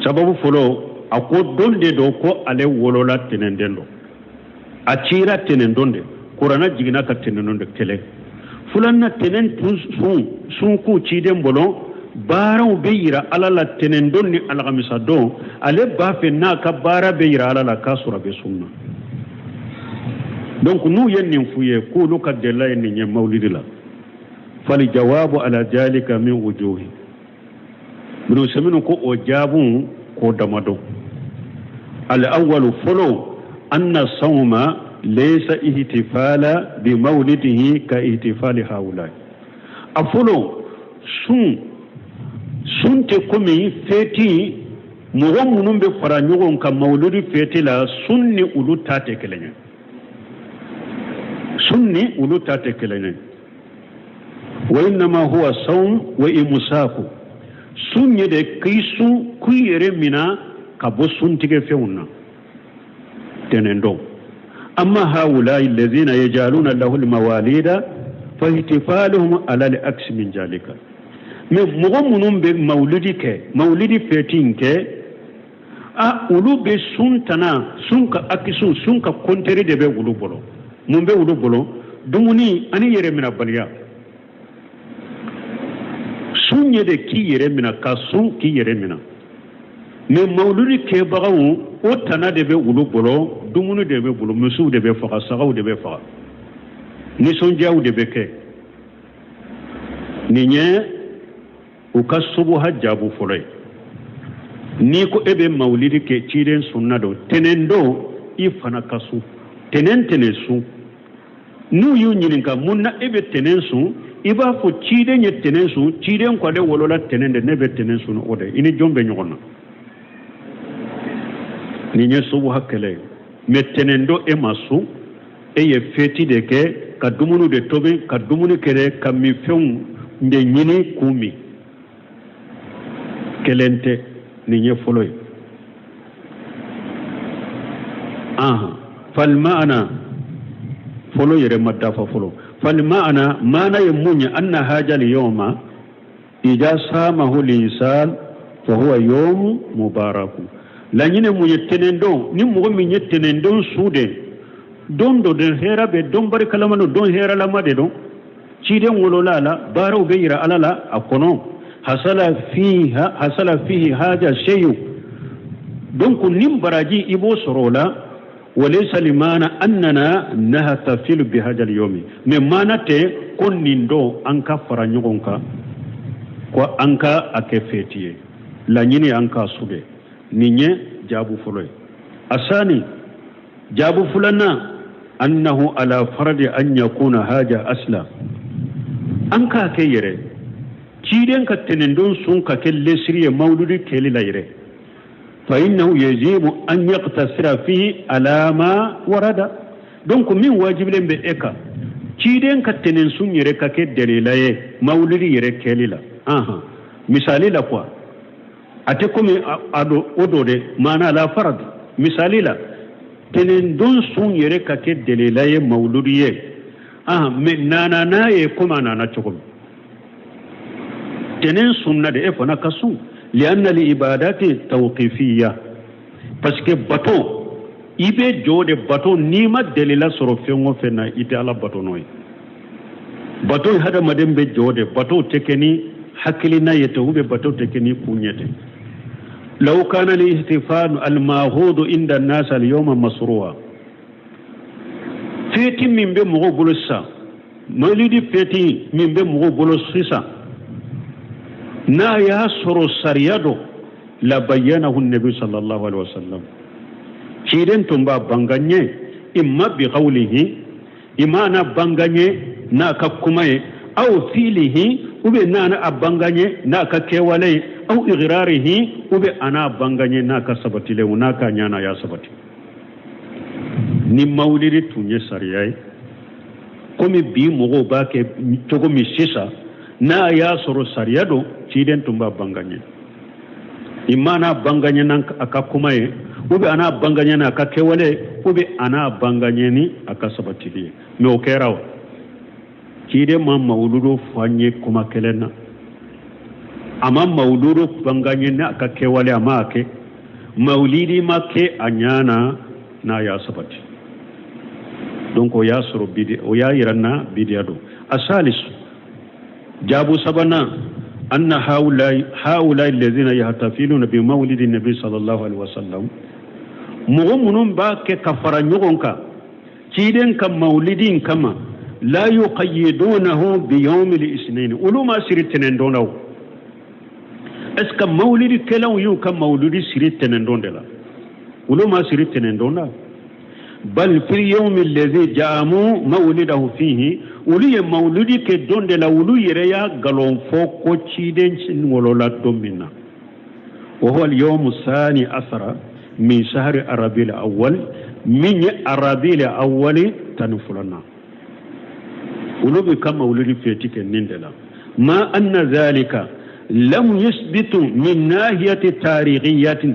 Sababu fɔlɔ, a ko don de don ko ale wolola tɛnɛnden don, a cira tɛnɛndon de, kuranɛ jiginna ka tɛnɛndon de. Kelen filanan, tɛnɛn tun sun sunkun ciden bolo baaraw bɛ yira Ala la tɛnɛndon ni alakamisa don. Ale b'a fɛ n'a ka baara bɛ yira Ala la k'a sɔrɔ a bɛ sun na. Donc n'u ye nin f'u ye k'olu ka delila ye nin ye mawulidi la, fali jawabu ala jalika min wujuhi. Ibn Usaymin ko o jaabu ko damadɔ. Al awwalu, fɔlɔ, anna sawma laysa ihtifala bi mawlidihi ka ihtifali haula. A fɔlɔ, sun tɛ komi fêter mɔgɔ minnu bɛ fara ɲɔgɔn kan mawuludi fêter la, sun ni olu ta tɛ kelen ye, sun ni olu ta tɛ kelen ye. Wa innama huwa sawm wa imsaku, sun ye de k'i sun k'i yɛrɛ mina ka bɔ suntigɛ fɛnw na tɛnɛn don. Amma haulai alladhina yajaluna lahu almawalida fa ihtifaluhum ala al-aksi min jalika. Mais mɔgɔ minnu bɛ mawuludi kɛ, mawuludi fɛti in kɛ, a olu bɛ sun tana, sun ka akisu, sun ka kɔntɛri de bɛ olu bolo. Mun bɛ olu bolo? Dumuni ani yɛrɛminabaliya. Sun ye de k'i yɛrɛ minɛ, ka sun k'i yɛrɛ minɛ. Mais mawuludi kɛbagaw, o tana de bɛ olu bolo, dumuni de bɛ bolo, misiw de bɛ faga, sagaw de bɛ faga, nisɔndiyaw de bɛ kɛ. Nin ye u ka subuha jaabu fɔlɔ ye. N'i ko e bɛ mawulidi kɛ, ciden sunna don, tɛnɛn don i fana ka sun, tɛnɛn tɛnɛn sun. N'u y'u ɲininka mun na e bɛ tɛnɛn sun, i b'a fɔ ciden ye tɛnɛn sun, ciden ko ale wolola tɛnɛn de, ne bɛ tɛnɛn sun o de. I ni jɔn bɛ ɲɔgɔn na? Nin ye subuha kɛlɛ ye. Mais tɛnɛn don e ma sun, e ye feti de kɛ, ka dumuni de tobi, ka dumuni kɛ dɛ, ka minfɛnw de ɲini k'u min. Kelen tɛ, nin ye fɔlɔ ye. Ahan, falmaana fɔlɔ yɛrɛ ma dafa fɔlɔ. Falmaana, maana ye mun ye? Anna hajal yawma ida samahu linsan fa huwa yawmu mubaraku. Laɲini mun ye? Tɛnɛn don, ni mɔgɔ min ye tɛnɛn don sun de, don dɔ de hɛrɛ bɛ, don barikalama don, don hɛrɛlama de don, ciden wolola a la, baaraw bɛ yira ala la a kɔnɔ, hasala fiha, hasala fihi haja seyu. Donc nin baraji i b'o sɔrɔ o la. Walaysa limana annana nahtafilu bi hajal yomi, mais maana tɛ ko nin don an ka fara ɲɔgɔn kan ko an ka a kɛ feti ye. Laɲini an k'a sun de. Nin ye jaabu fɔlɔ ye. Asani, jaabu filanan, annahu ala faradi an yakuna haja asla, an k'a kɛ yɛrɛ ciden ka tɛnɛndon sun ka kɛ lesiri ye mawuludi kɛli la yɛrɛ, fa innahu yajibu an yaqtasira fihi ala ma warada. Donc min wajibilen bɛ e kan, ciden ka tɛnɛn sun yɛrɛ ka kɛ dalila ye mawuludi yɛrɛ kɛli la. Ahan, misali la quoi, a tɛ komi a do o do dɛ, maana ala farad. Misali la, tɛnɛndon sun yɛrɛ ka kɛ delila ye mawuludu ye. Ahan, mais nana n'a ye komi a nana cogo min, tɛnɛn sunna de, e fana ka sun. Lianna li ibadati tawqifiya, parce que bato i bɛ jɔ de bato, n'i ma delila sɔrɔ fɛn o fɛn na, i tɛ ala bato n'o ye. Bato hadamaden bɛ jɔ de, bato tɛ kɛ ni hakilina ye ten, ou bien bato tɛ kɛ ni kun ye ten. Law kana al-ihtifal al-ma'hud inda an-nas al-yawma masru'a, feti min bɛ mɔgɔw bolo sisan, mawlidi feti min bɛ mɔgɔw bolo sisan, n'a y'a sɔrɔ sariya don, la bayyanahu nabi sallallahu alaihi wasallam, ciden tun b'a bangan ye, imma bi qawlihi, imma n'a bangan ye n'a ka kuma ye, aw fiilihi, ou bien n'a n'a bangan ye n'a ka kɛwale ye, aw igrarihi, ou bien a n'a bangan ye n'a ka sabatilen, n'a ka ɲana y'a sabati. Ni mawulidi tun ye sariya ye komi bi mɔgɔw b'a kɛ cogo min sisan, n'a y'a sɔrɔ sariya don, ciden tun b'a bangan ye, imma n'a bangan ye n'a ka kuma ye, ou bien a n'a bangan ye n'a ka kɛwale, ou bien a n'a bangan ye ni a ka sabatili ye. Mais o kɛra o ciden ma mawuludu fɔ an ye kuma kelen na, a ma mawuludu bangan ye n'a ka kɛwale, a m'a kɛ, mawulidi ma kɛ a ɲɛ na n'a y'a sabati. Donc o y'a sɔrɔ bidi, o y'a yira na bidiya don. Asalisu, jaabu sabanan, anna haulai haulai allazina yahtafiluna bi mawlidi nabi sallallahu alaihi wasallam, mɔgɔ minnu b'a kɛ ka fara ɲɔgɔn kan ciden ka mawlidi in kama, la yuqayyidunahu bi yawmi al-isnain, olu ma siri tɛnɛndon la. O est ce que mawlidi kɛlaw y'u ka mawlidi siri tɛnɛndon de la? Olu ma siri tɛnɛndon la. Bal fil yawmi alladhi ja'amu mawlidahu fihi, olu ye mawlidi kɛ don de la olu yɛrɛ y'a galon fɔ ko ciden wolola don min na, wa huwa al-yawmu thani asara min shahri arabil awwal, min ye arabil awwali 12nan, olu bɛ ka mawlidi feti kɛ nin de la. Ma anna zalika lam yusbitu min nahiyati tarikhiyatin,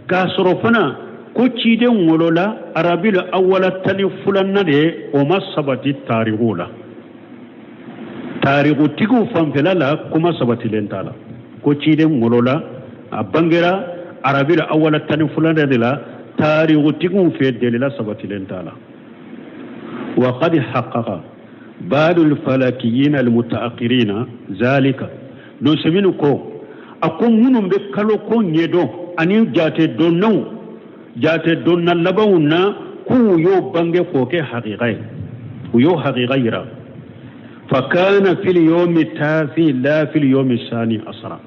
k'a sɔrɔ fana ko ciden wolola arabil awwala 12nan de, o ma sabati tariku la. Tarikutigiw fanfɛla la, kuma sabatilen t'a la ko ciden wolola, a bangera arabila awala 12nan de la. Tarikutigiw fɛ, delila sabatilen t'a la. Wa qad haqqaqa ba'dul falakiyina almutaakirina zalika. Don ko a ko minnu bɛ kalo ko ɲɛdɔn ani jate dɔnnaw, jate dɔnna labanw na, k'u y'o bange k'o kɛ hakika ye, u y'o hakika yira. Fakana fil yawmi tasi la fil yawmi sani asara.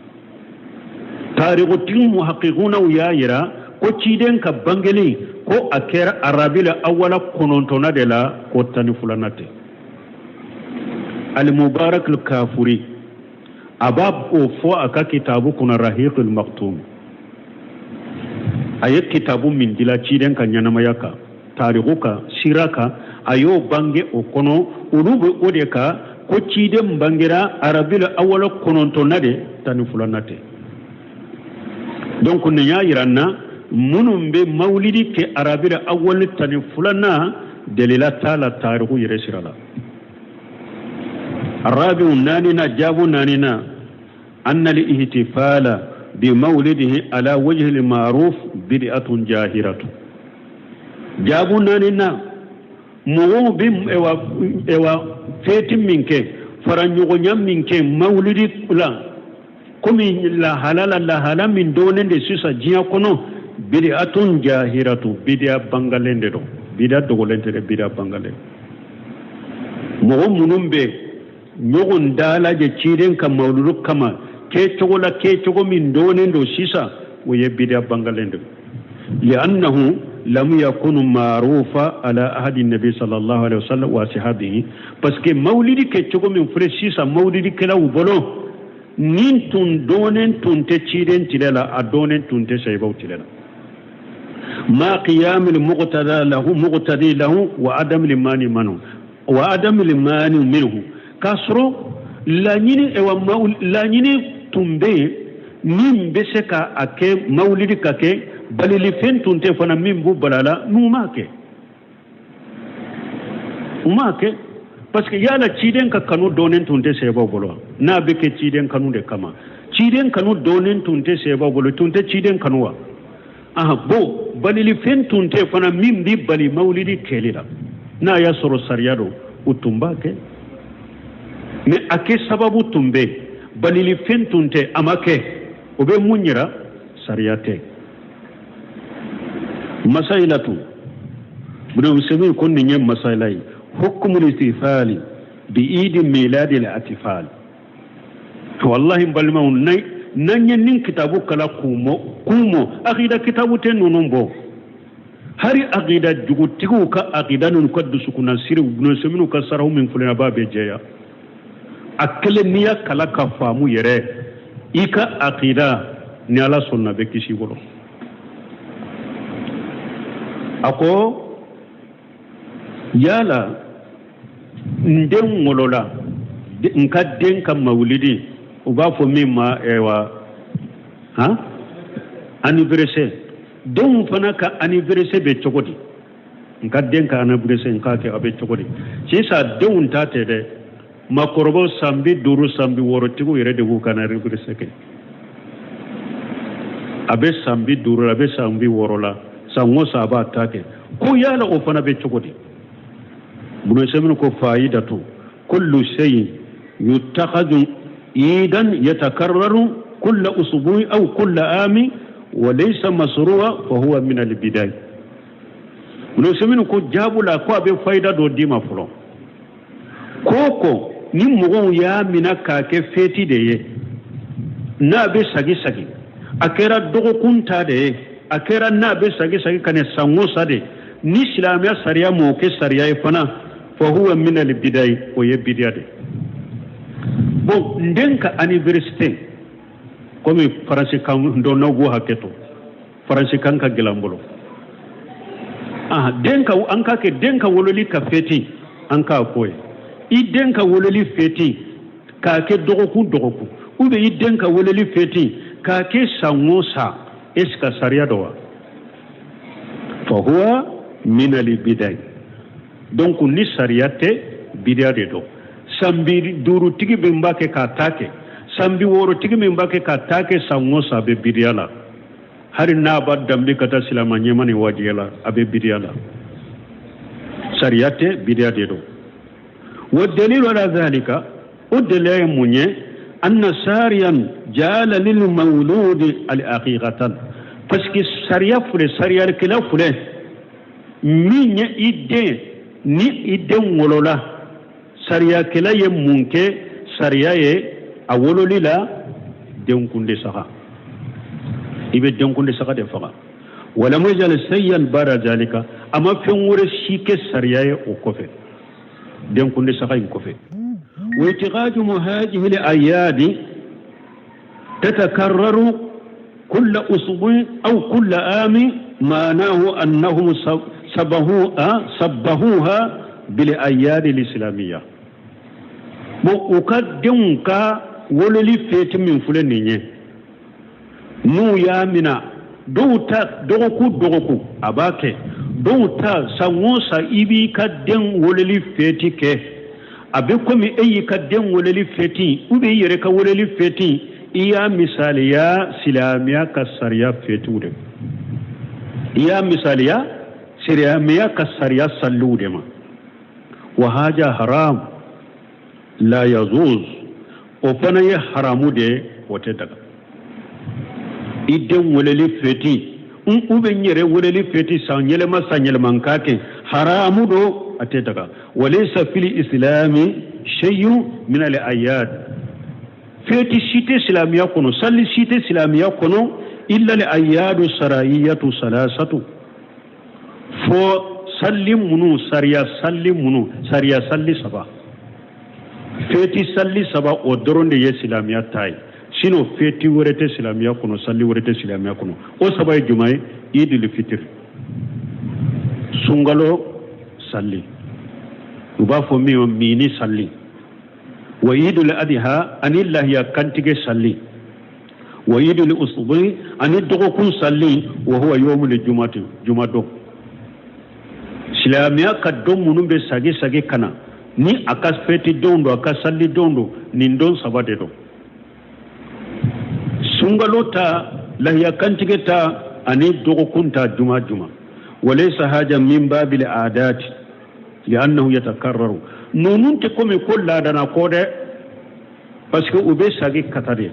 Tarikutigi muhakikunaw y'a yira ko ciden ka bangeli, ko a kɛra arabila awala 9nan de la, ko 12nan tɛ. Alimubarak kafuri, a b'a o fɔ a ka kitabu kɔnɔ, Rahiqul Maktum. A ye kitabu min dila ciden ka ɲɛnamaya kan, tariku kan, sira kan, a y'o bange o kɔnɔ. Olu bɛ o de kan ko ciden bangera arabila awala 9nan de, 12nan tɛ. Donc nin y'a yira n na, minnu bɛ mawulidi kɛ arabila awali 12nan, delila t'a la tariku yɛrɛ sira la. Arabiw naanina, jaabu naanina, anna al-ihtifala bi mawlidihi ala wajhi al-ma'ruf bid'atun jahiratu. Jaabu naanina, mɔgɔw bɛ ewa ewa feti min kɛ, fara ɲɔgɔnya min kɛ mawulidi la, komi lahala la, lahala min dɔnnen de sisan diɲɛ kɔnɔ, bid'atun jahiratu, bidiya bangalen de don, bidiya dogolen tɛ dɛ, bidiya bangalen. Mɔgɔ minnu bɛ ɲɔgɔn dalajɛ ciden ka mawuludu kama kɛcogo la, kɛcogo min dɔnnen don sisan, o ye bidiya bangalen de. Li'annahu lam yakunu ma'rufa ala ahadi nabi sallallahu alaihi wasallam wa ashabihi, parce que mawulidi kɛcogo min filɛ sisan mawulidikɛlaw bolo, nin tun dɔnnen tun tɛ ciden tile la, a dɔnnen tun tɛ sahibaw tile la. Ma qiyamil muqtada lahu muqtadi lahu wa adam limani manu wa adam limani minhu, k'a sɔrɔ laɲini, ewa, laɲini tun bɛ yen min bɛ se ka a kɛ mawulidi ka kɛ, balilifɛn tun tɛ fana min b'u bala la. N'u m'a kɛ, u m'a kɛ parce que yala ciden ka kanu dɔnnen tun tɛ sahibaw bolo. N'a bɛ kɛ ciden kanu de kama, ciden kanu dɔnnen tun tɛ sahibaw bolo, tun tɛ ciden kanu wa? Aha, bon, balilifɛn tun tɛ fana min bɛ bali mawulidi kɛli la. N'a y'a sɔrɔ sariya don, u tun b'a kɛ, mais a kɛ sababu tun bɛ, balilifɛn tun tɛ, a ma kɛ. O bɛ mun yira? Sariya tɛ. Masayilatu Ibn Usaymin ko nin ye masayila ye: hukumul istifali bi idi miladi al atifal. Wallahi n balimaw, n'an ye nin kitabu kala kumo kumo, akida kitabu tɛ ninnu bɔ. Hari akida jugutigiw ka akida ninnu ka dusukunna siri, Ibn Usaymin ka saraw min filɛ, a b'a bɛɛ jɛya. A kelen, n'i y'a kala ka faamu yɛrɛ, i ka akida, ni Ala sɔnna, bɛ kisi bolo. A ko yala n den wolola, n ka den ka mawulidi, u b'a fɔ min ma ɛwa han anniversaire, denw fana ka anniversaire bɛ cogo di? N ka den ka anniversaire, n k'a kɛ, a bɛ cogo di? Sisan denw ta tɛ dɛ, makɔrɔbaw, san 50, san 60 tigiw yɛrɛ de b'u ka anniversaire kɛ. A bɛ san 50 la, a bɛ san 60 la, san o san a b'a ta kɛ. Ko yala o fana bɛ cogo di? Ibn Usaymin ko fa'idatu kullu shay'in yutakhadhu idan yatakarraru kulla usbu'i aw kulla ami wa laysa masru'a fa huwa min al-bidai. Ibn Usaymin ko jaabu la, ko a bɛ fayida dɔ d'i ma fɔlɔ. Ko ni mɔgɔw y'a minɛ k'a kɛ feti de ye, n'a bɛ sagi sagi, a kɛra dɔgɔkun ta de ye, a kɛra n'a bɛ sagi sagi ka na san o san de, ni silamɛya sariya m'o kɛ sariya ye fana, fa huwa min al bidai, o ye bidiya de. Bon, n den ka anniversaire, komi faransi kan dɔnnaw b'o hakɛ to, faransi kan ka gɛlɛn n bolo. Ah, den ka, an ka kɛ den ka wololi ka feti, an k'a ko ye i den ka wololi feti k'a kɛ dɔgɔkun dɔgɔkun, ou bien i den ka wololi feti k'a kɛ san o san, est ce que sariya dɔ wa? Fa huwa min al bidai. Donc ni sariya tɛ, bidiya de don. San 50 tigi min b'a kɛ k'a ta kɛ, san 60 tigi min b'a kɛ k'a ta kɛ, san o san a bɛ bidiya la. Hali n'a b'a danbe ka taa silama ɲɛma ni wajiya la, a bɛ bidiya la. Sariya tɛ, bidiya de don. Wa dalilu ala zalika, o daliya ye mun ye? Anna sariyan jala lil mawludi al aqiqatan, parce que sariya filɛ, sariyakɛla filɛ min ye i den, ni i den wolola, sariyakɛla ye mun kɛ sariya ye a wololi la? Denkundi saga, i bɛ denkundi saga de faga. Walam yajal shay'an ba'da zalika, a ma fɛn wɛrɛ si kɛ sariya ye o kɔfɛ, denkundi saga in kɔfɛ. Wa itikhadum hadhihi al-ayadi tatakarraru kulla usbu aw kulla ami ma'nahu annahum sabahu sabbahuha bil ayadi al-islamiyya. Bon, u ka denw ka wololi feti min filɛ nin ye, n'u y'a mina, dɔw ta dɔgɔkun dɔgɔkun a b'a kɛ, dɔw ta san o san. I b'i ka den wololi feti kɛ, a bɛ komi e y'i ka den wololi feti ou bien i yɛrɛ ka wololi feti, i y'a misaliya silamɛya ka sariya fetiw de, i y'a misaliya silamɛya ka sariya salliw de ma. Wa haja haram la yazuz, o fana ye haramu de ye, o tɛ daga. I den weleli feti n u bɛ n yɛrɛ weleli feti san yɛlɛma san yɛlɛma n k'a kɛ, haramu don, a tɛ daga. Walaysa fil islami shay'un min al ayad, feti si tɛ silamɛya kɔnɔ, sali si tɛ silamɛya kɔnɔ, illa al ayadu sarayiyatu salasatu, fo salli minnu, sariya salli minnu, sariya salli saba, feti salli saba, o dɔrɔn de ye silamɛya ta ye. Sinon feti wɛrɛ tɛ silamɛya kɔnɔ, salli wɛrɛ tɛ silamɛya kɔnɔ. O saba ye jumɛn ye? Idil fitiri, sunkalo salli, u b'a fɔ min ma mini salli, wa idul adha, ani lahiya kantige salli, wa idul usbi, ani dɔgɔkun salli, wa huwa yawmul jumati, juma don. Silamɛya ka don minnu bɛ sagi sagi ka na ni a ka feti don don, a ka salli don don, nin don saba de don: sunkalo ta, lahiya kantige ta, ani dɔgɔkun ta, juma juma. Walaysa haja min babil adati li'annahu yatakarraru. Ninnu tɛ komi ko laadana ko dɛ, parce que u bɛ sagi ka taa de.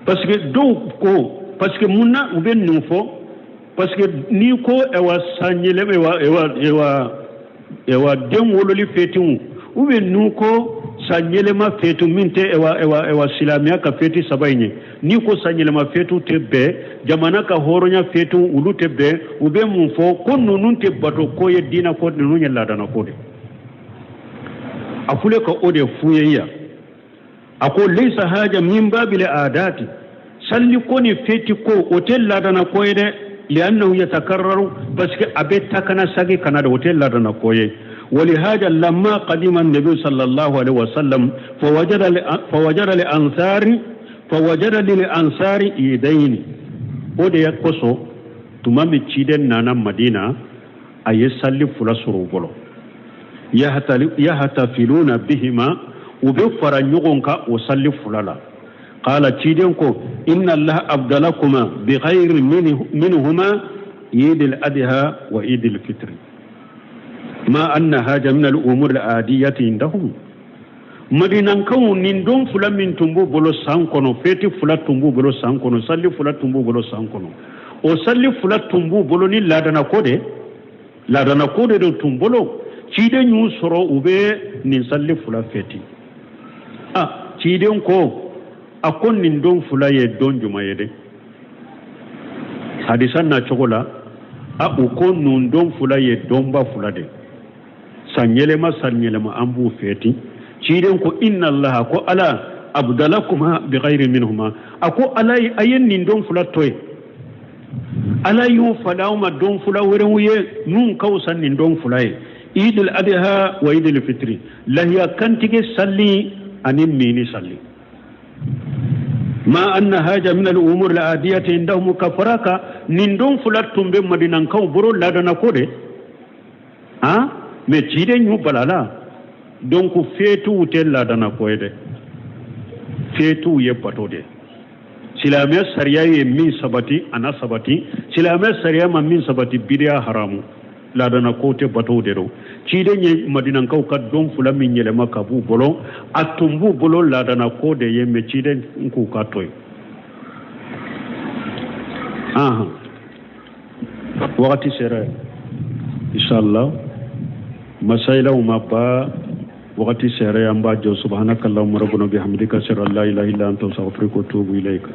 Parce que dɔw ko, parce que mun na u bɛ nin fɔ? Parce que n'i ko ɛwa san yɛlɛma, ɛwa ɛwa ɛwa ɛwa den wololi fetiw, ou bien n'u ko san yɛlɛma fetu min tɛ ɛwa ɛwa ɛwa silamɛya ka feti saba in ye, n'i ko san yɛlɛma fetu tɛ bɛn jamana ka hɔrɔnya fetu, olu tɛ bɛn. U bɛ mun fɔ? Ko ninnu tɛ bato ko ye, diinɛ ko, ninnu ye laadana ko de. A fule ka o de f'u ye yan. A ko laysa haja min babil adati, salli ko ni feti ko, o tɛ laadana ko ye dɛ, li'annahu yatakarraru, parce que a bɛ ta kana sagi kana de, o tɛ laadana ko ye. ولهذا لما قدم النبي صلى الله عليه وسلم فوجد للأنصار عيدين. O de kosɔn, tuma min ciden nana Madina, a ye salli fila sɔrɔ u bolo, yahtafiluna bihima, u bɛ fara ɲɔgɔn kan o salli fila la. Qala, ciden ko: inna allaha abdalakuma bi khayri minhuma عيد الأضحى وعيد الفطر. ما أن هذا من الأمور العادية عندهم. Madinankaw, nin don fila min tun b'u bolo san kɔnɔ, feti fila tun b'u bolo san kɔnɔ, salli fila tun b'u bolo san kɔnɔ, o salli fila tun b'u bolo ni laadana ko de, laadana ko de tun bolo. Ciden y'u sɔrɔ u bɛ nin salli fila feti. A ciden ko, a ko nin don fila ye don jumɛn ye dɛ? Hadisa na cogo la, a u ko nin don fila ye donba fila de, san yɛlɛma san yɛlɛma an b'u feti. Ciden ko: inna allaha, ko ala, abdalakuma bi khayri minhuma, a ko ala a ye nin don fila to yen, ala y'u fala aw ma don fila wɛrɛw ye mun ka fisa nin don fila ye: idul adha wa idul fitri, lahiya kantige salli ani mini salli. Ma anna haja min al umur al adiyati indahum, ka faraka nin don fila tun bɛ madinankaw bolo laadana ko de. Ah, mais ciden y'u balala. Donc feetuw tɛ laadana ko ye dɛ, feetuw ye bato de ye. Silamɛya sariya ye min sabati, a na sabati. Silamɛya sariya ma min sabati, bidiya haramu. Laadana ko tɛ, batow de don. Ciden ye madinankaw ka don fila min yɛlɛma ka b'u bolo, a tun b'u bolo laadana ko de ye, mais ciden k'u ka to yen. Ahan, wagati sera inshallah. Masailaw ma ba wagati sera, an b'a jɔ. Subhanaka allahumma rabbana bihamdika, ashhadu an la ilaha illa anta, astaghfiruka wa atubu ilayka.